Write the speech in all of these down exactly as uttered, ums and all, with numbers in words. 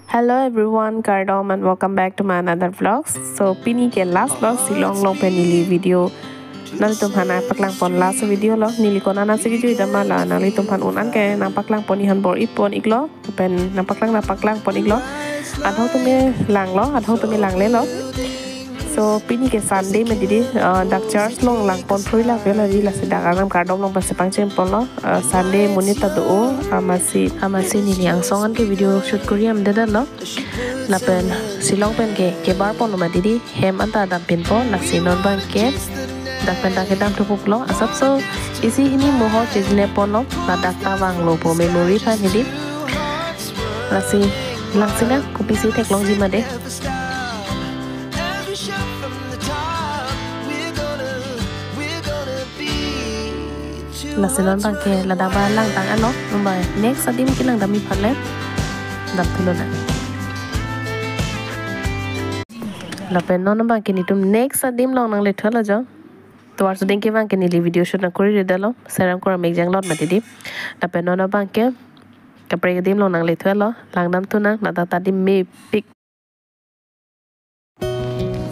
Hello everyone, kardom and welcome back to my another vlogs. So pini ke last vlog, Shillong along pen neli video nanglitum aphan nangpaklang pon last video lo. Neli konat si kejui dam ma la nanglitum aphan un-an ke nangpaklang pon, neli han bor-i pon iklo, pen nangpaklang nangpaklang pon iklo. Adhok tumi langlo, adhok tumi langlelo. So pini ke Sunday mati di, uh, dak church along lang pon thrui lak velo di, lasi dak Arnam kardom along pensi pangcheng ponlo, uh, Sunday monit ta do-o, amatsi, amatsi neli angsong an ke video shoot kori am dedan lo. Lapen Shillong pen ke kebar ponlo mati di, hem anta dam pinpo, lasi non abang ke dak pen dak kedam thupup lo, asapso isi hini mohor chejine ponlo, ladak ta vanglo po memory aphan hedi. Lasi langsinang kopisi theklongji ma de. Lasi non abang ke ladak ba langtang anlo, non abang next adim kelang damji aphan le dam thulo na. Lapen non abang ke netum next adim along nangle thulo jo. Tovar suding kevang ke neli video shoot nangkori ri detlo, seram kora mek jang lot mati di. Lapen non abang ke kaprek adim along nangle thulo, lang dam thunang, ladak ta adim mepik.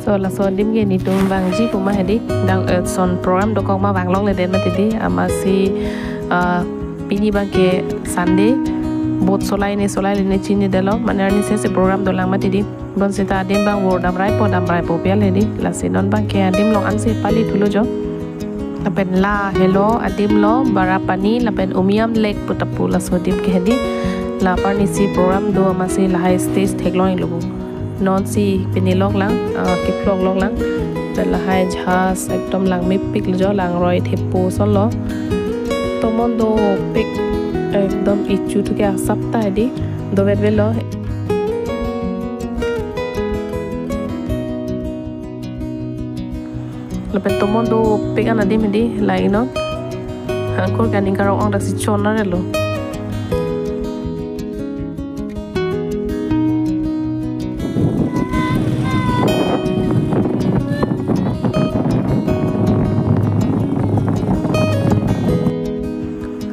So laso adim ke netum vangji pu ma hedi, dak, eh, son program dokok ma vanglongle det mati di, amatsi, ah, pini abang ke Sunday, boat solai ne solai le ne chini detlo, mane arni sese program dolang mati di, bonsita adim abang bor damrai po damrai po pi al hedi, lasi non abang ke adim along ansi pali thulo jo. Lapen la helo adim lo, Barapani lapen Umiam Lake pu ta pu laso adim ke hedi. La apar nisi program do amatsi lahai stage theklong iklo pu. Non si pini lok lang, ah, kephlok lok lang. Pen lahai jahaz ekdom lang mepik lo jo, langroi thepo ason lo. Tomon dopik, ekdom ichu thu ke asap ta hedi, dovet velo. Lapen tomon dopik an adim hedi, la-iknon. Angkur kaning karong ong daksi chon na relo.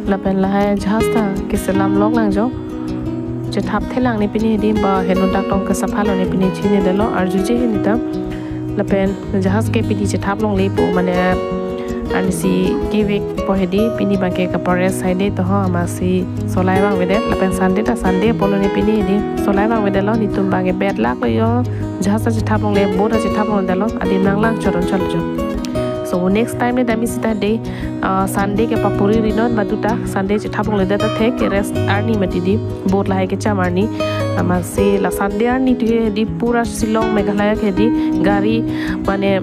Lapen lahai jahaz ta keselam lok lang jo. Chethap thelang ne pini hedi, ba heno dak tong kesapha lo ne pini chini detlo, arjuji hini ta. Lapen jahaz ke pini chethap longle pu, mane arnisi kevek po hedi, pini abang ke kapares side to ho, amatsi solai vangvedet. Lapen Sunday ta Sunday apotlo ne pini hedi, solai vangvedetlo, netum abang ke bet lak lo jo, jahaz ta chethap longle, boat ta chethap longle detlo, adim nanglang chodon chal jo. So next time ne damji seta de, ah, Sunday ke papuri rinon, badu ta Sunday chethap longle det ta thek, ke rest arni mati di, boat lahai kecham arni. Amatsi la Sunday arni tu hedi pura Shillong Meghalaya ke hedi gari mane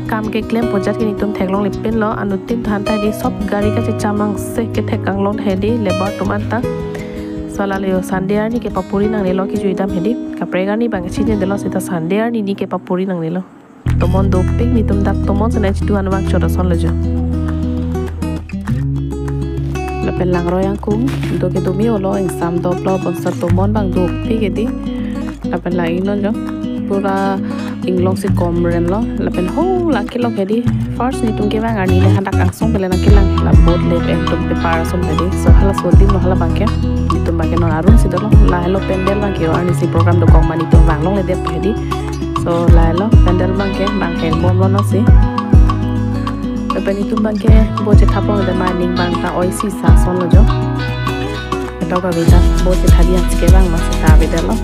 kam keklempo jat ke netum theklongle pinlo, anuttin than ta hedi sob gari kachecham angse kethek kanglong hedi labour atum anta. So lale jo Sunday arni ke papuri nangnelo kejui dam hedi, kaprek arni abang chini detlo, seta Sunday arni ni ke papuri nangnelo. Tomon dopik, netum dak tomon sena chitu an vang chot ason lo jo. Lapen langroi angkung do ke dumi olo, ingsam doplo, bonsa tomon abang dopik hedi. Lapen la-iknon jo, pura inglong si kom rem lo. Lapen ho la kelok hedi, first netum kevang arni le hadak angsong pele nangkelang, la boat le ekdom pepar ason hedi. So halaso adim lo hala abang ke, netum abang ke non arun si dolo. La helo pandal abang ke, arnisi program dokok ma netum vanglongle det hedi. So lahelo pandal abang ke, abang ke bomlo non si. Lapen netum abang ke boat chethap longledet ma aning abang ta oi si sa ason lo jo. Ketok kave ta boat chethap di ansi kevang ma seta avedetlo.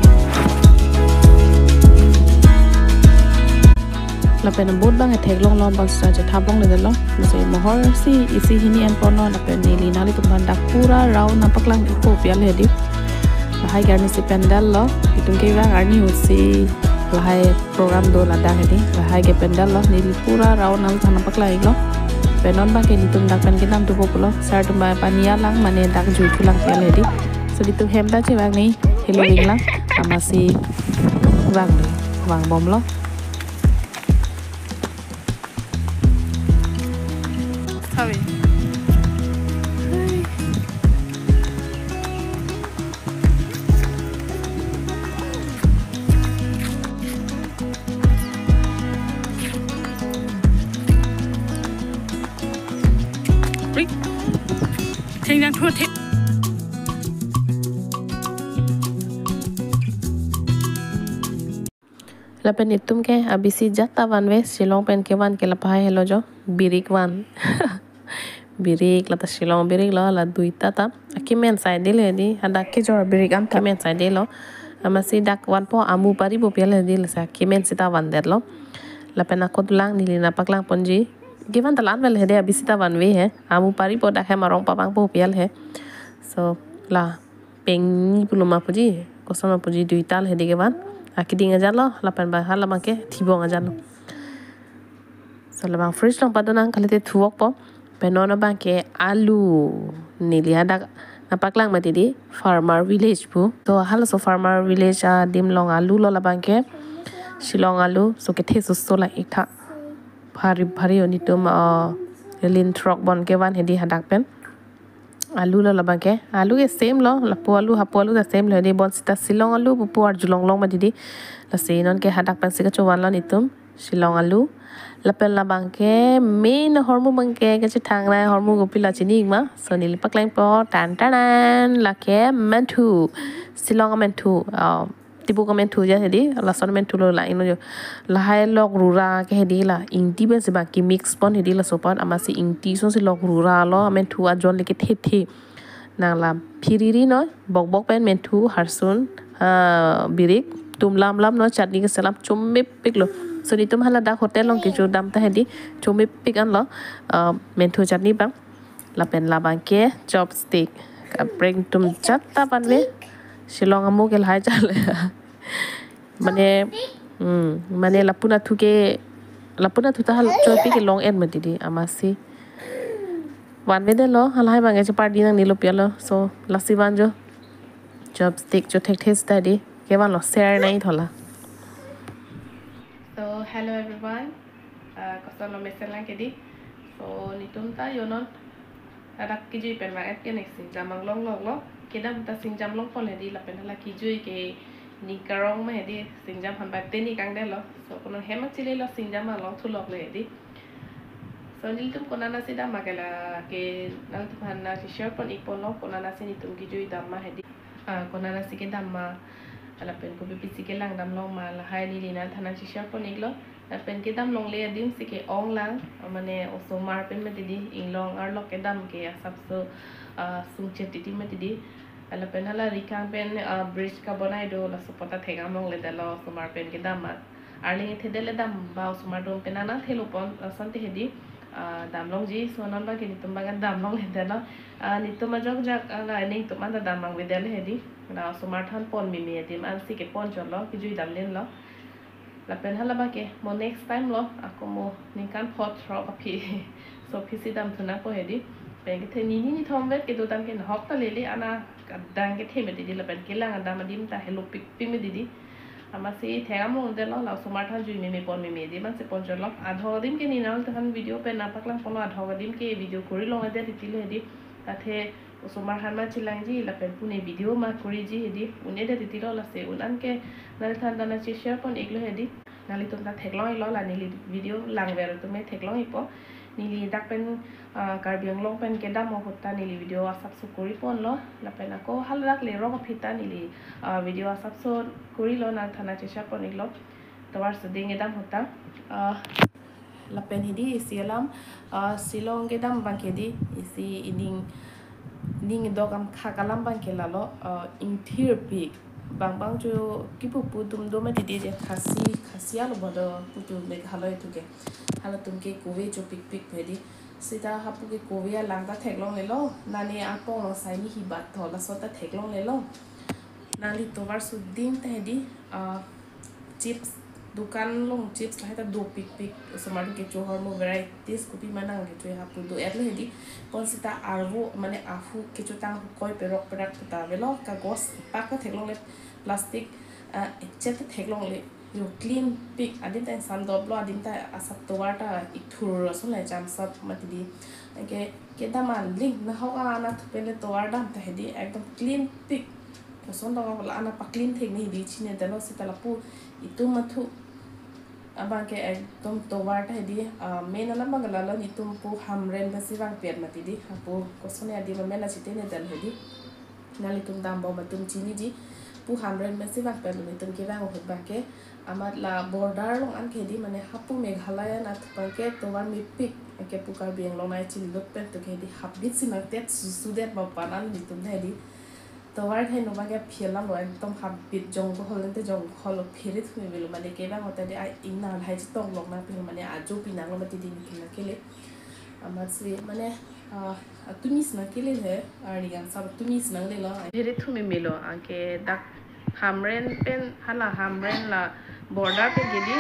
Lapen boat abang ke theklonglo, bonsa chethap longledetlo. Lasi mohor si isi hini en ponlo, lapen neli nanglitum aphan dak pura round nangpaklang ikpo pi al hedi. Lahai ke arnisi pandal lo, itum kevang arni ahut si lahai program do ladak hedi, lahai ke pandal lo, neli pura round nangthan nangpaklang iklo. Pen non abang ke netum dak pen kedam thupo pulo, sar atum abang paniya lang, mane dak jui thulang pi al hedi. So netum hem ta chevang ni, helo ring lang, amatsi vang ni, vang bomlo. Sorry. Ring. Theng nang thu theng. Lapen itum ke abisi jat ta vanve, Shillong pen kevan ke la pahai helo jo, birik van. Birik, la ta Shillong birik lo, la duita ta. Akimen sai dil hedi, hadak kejor birik an ta. Akimen sai dil lo. Amatsi dak vanpo amu paripo pu hedi, lasi akimen sita vandetlo. Lapen ako dolang, neli nangpaklang ponji. Kevan ta la-an vel hedi, abisi ta vanve he. Amu paripo, dak hem arong pavangpo pu he. So, la pengni pulo ma puji, koson ma puji, duita hedi kevan. Akiding ajat lo, lapen ba hala abang ke thibong ajat lo. So labang fridge along padonang, kalite thuvokpo. Pen non abang ke alu, neli hadak nangpaklang mati di, Farmer Village pu. So halaso Farmer Village adim along alu lo labang ke, Shillong alu, so kethe soso la ik tha. Phari phari o netum, ah, lin throk bon kevan hedi hadak pen. Alu lo labang ke, alu ke same lo, lapu alu, hapu alu ta same lo hedi, bonsita Shillong alu pupu arjulong long mati di. Lasi non ke hadak pensi kechovan lo netum, Shillong alu. Lapen labang ke main ahormu abang ke, kachethang nai ahormu kopi la chini ik ma. So neli paklangpo, tan tan tan, lake menthu, Shillong menthu. Ah, Diphu ke menthu ja hedi, lason menthu lo la ino jo. Lahai lok rura ke hedi la, ingti pensi abang ke mix pon hedi laso pon, amatsi ingti asonsi lok rura lo, menthu ajon le kethe the. Nang la phiriri noi, bok bok pen menthu, harsun, ah, birik, tum lam lam noi, chutney ke selam chomepik lo. So netum hala dak hotel along kecho dam ta hedi, chomepik an lo, ah, menthu chutney abang. Lapen labang ke chopstick. Kaprek atum jat ta vanve. Shillong amu ke lahai chale. Mane, hmm, mane lapu nathu ke, lapu nathu ta hal choipi kelong en mati di, amatsi vanvedetlo, halahai abang ke chepar di nangne lo pu helo. So lasi van jo. Chopstick cho thekthe sita di. Kevan lo, share nai thola. So hello everyone. Ah, koson lo mesen lang ke di. So netum ta yo non hadak kejui pen vang-et ke ne singjam anglong lok lo. Kedam ta singjam long pon hedi, lapen hala kejui ke ning karong ma hedi, singjam han ba teni kangdetlo. So kono hem chile lo, singjam anglong thu lok le hedi. So nelitum konatsi dam ma ke la ke nangtum aphan nangsi share pon ik pon lo, konatsi netum kejui dam ma hedi. Ah, konatsi kedam ma, lapen kopi pisi kelang dam long ma, lahai neli nangtum aphan nangsi share pon ik lo. Lapen kedam longle adim si ke-ong lang, mane osomar pen mati di, inglong arlok kedam ke asapso, ah, sungchet titi mati di. Lapen hala Rikang pen, ah, bridge kabonai do, laso apot ta thekdam longledetlo osomar pen kedam ma. Arleng ethedetlo dam ba, osomar atum pen nangthelo pon, ah, asonte hedi, ah, dam longji, so non abang ke netum abang dam longledetlo. Ah, netum ajok jak, ah, la netum anta dam vangvedetlo hedi. La osomar aphan pon meme adim ansi kepon chotlo, kejui dam len lo. Lapen hala abang ke mo next time lo, ako mo ningkan phot throk aphi. So aphi si dam thu nangpo hedi. Pen kethe nini nithom vet kedo dam ke nahok ta lele, ana kadang kethe mati di, lapen kelang adam adim ta helopikpik mati di. Amatsi thekdam longledetlo, la osomar aphan jui meme pon meme adim ansi pon chotlo. Adhok adim ke neli nangtum aphan video pen nangpaklang ponlo, adhok adim ke video kori longledet titi lo hedi. Athe osomar aphan ma chelangji lapen pune video ma koriji hedi, un-edet titi lo, lasi un an ke nangtum aphan ta nangsi share pon ik lo hedi. Nanglitum ta theklong iklo, la neli video langver atum ke theklong ikpo. Neli dak pen, ah, Karbi Anglong pen kedam ahut ta neli video asapso kori ponlo. Lapen ako haladak lerok aphi ta neli, ah, video asapso korilo, nangtum aphan nangsi share pon iklo. Tovar suding kedam ahut ta. Ah, lapen hedi isi alam, ah, Shillong kedam abang ke di, isi ining, ning dok am khak alam abang ke lalo, ah, ingthirpik. Bang bang cho kipu pu dum dum mati di, je Khasi, Khasi alo bodo putu Meghalaya thu ke. Halatum ke kove chopikpik hedi. Sita hapu ke kove alang ta theklonglelo, nane apong lo saini hibat tho, laso ta theklonglelo. Nangli tovar suding ta hedi, ah, chips, dukan along chips lahai ta dopikpik, osomar atum kecho ahormu varieties kopi ma nang kecho hapu do-etlo hedi. Pon sita arvo, mane ahu kechotang ahu koi perok perak ta avelo, kagos pak ta theklongle, plastic, ah, echet ta theklongle. Yo clean pik, adim ta ingsamdoplo, adim ta asap tovar ta ithur ason le chamsap mati di. Anke kedam aling nahok anat pen le tovar dam ta hedi ekdom clean pik. Koson dong la ana pa clean thek ni hedi chinedetlo sita lapu itum mathu abang ke ekdom tovar ta hedi, ah, main alam abang lalo netum pu Hamren pensi vangpet mati di, hapu koson adim amen la chitenedetlo hedi. Nanglitum dambom atum chiniji. Pu Hamren pensi vangpelo, netum kevang ahut abangke amat la border along an ke hedi, mane hapu Meghalaya anatthu abangke tovar mepik, anke pu Karbi Anglong nai chilut pen to ke hedi habit si nangtet susudet ba panan netum hedi. Tovar keheno abangke aphi alam lo, ekdom habit, jongkol ante jongkol lo, phiri thumi melo, mane kevang ahut hedi ai ingna hai chetong long nangpilo, mane ajo pinanglo mati di netum nangkele. Amatsi mane, ah, atumi si nangkele he, arni kangsam atumi si nanglelo. Phiri thumi melo, anke dak Hamren pen, hala Hamren la border pen ke hedi,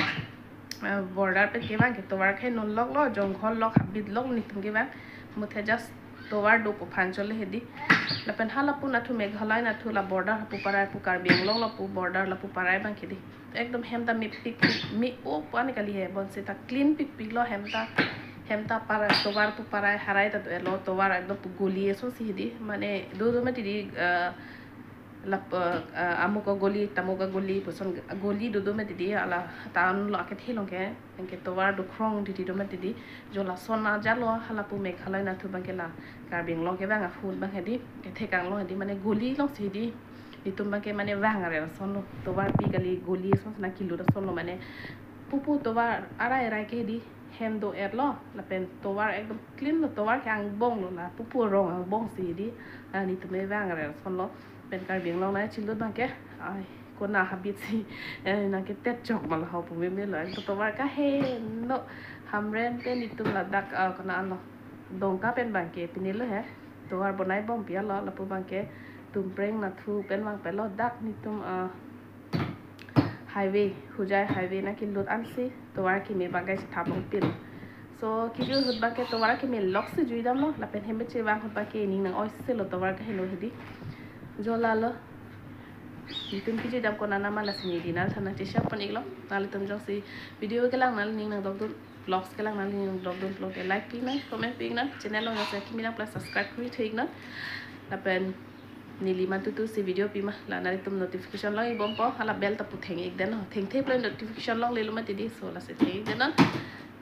ah, border pen kevang ke tovar keheno lok lo, jongkol lok, habit lok netum kevang. Muthe just tovar dopo aphan chole hedi. Lapen hala pu anatthu, Meghalaya anatthu, la border hapu parai, pu Karbi Anglong lapu border lapu parai abangke hedi. Ekdom hem ta mepik, me-o pu ani kali he, bonseta clean pikpik lo hem ta, hem ta parai, tovar pu parai harai ta do-etlo, tovar ekdom pu goli ason si hedi, mane dodo mati di, eh, lap, eh, amuk agoli, tamuk agoli, puson goli dodo mati di, hala town lo akethe along ke, anke tovar dokrong titi do mati di, jo lason ajat lo, hala pu Meghalaya anatthu abangke la Karbi Anglong kevang ahut abang hedi, kethekang lo hedi, mane goli along si hedi, netum abangke mane vang are ason lo, tovar pi kali, goli ason si nangkilut ason lo, mane pupu tovar arai arai ke hedi hem do-etlo, lapen tovar ekdom clean lo, tovar ke angbong lo, la pupu rong angbong si hedi, ah, netum me vang are ason lo. Pen Karbi Anglong nai chilut abangke, ai, kona habit si, eh, nangketet chok ma la ho pu meme lo, ekdom tovar keheno. Hamren pen netum ladak, ah, kona lo, Dongka pen abangke pini lo he, tovar bonai bom pi lo, lapu abangke Tumpreng anatthu pen vangpelo, dak netum, ah, highway, Hojai highway nangkilut ansi tovar keme abangke chethap longpin. So kejui ahut abangke tovar keme lok si jui damlo, lapen hem chevang ahut abangke ning nang-oi selo, tovar keheno hedi. Jo lalo, netum kejui dam konat nama, lasi neli nangliphan nangcheshare pon-iklo. Nanglitum jongsi video kelang nanglining nangdokdun, vlogs kelang nanglining nangdokdun pulote like pi nang, comment pi nang, channel along jongsi akimi lang plus subscribe kuri thu-ik nang. Lapen neli mantutu si video pima la nanglitum notification long-ik bompo, hala bell ta pu theng-ik den ho, thengthe pulote notification longlelo mati di, so lasi theng-ik den non.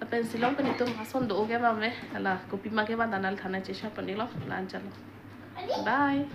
Lapen Shillong pen netum ason do-o kevang ave, hala kopima kevang ta nangliphan nangcheshare pon-iklo, la-an chalo. Bye.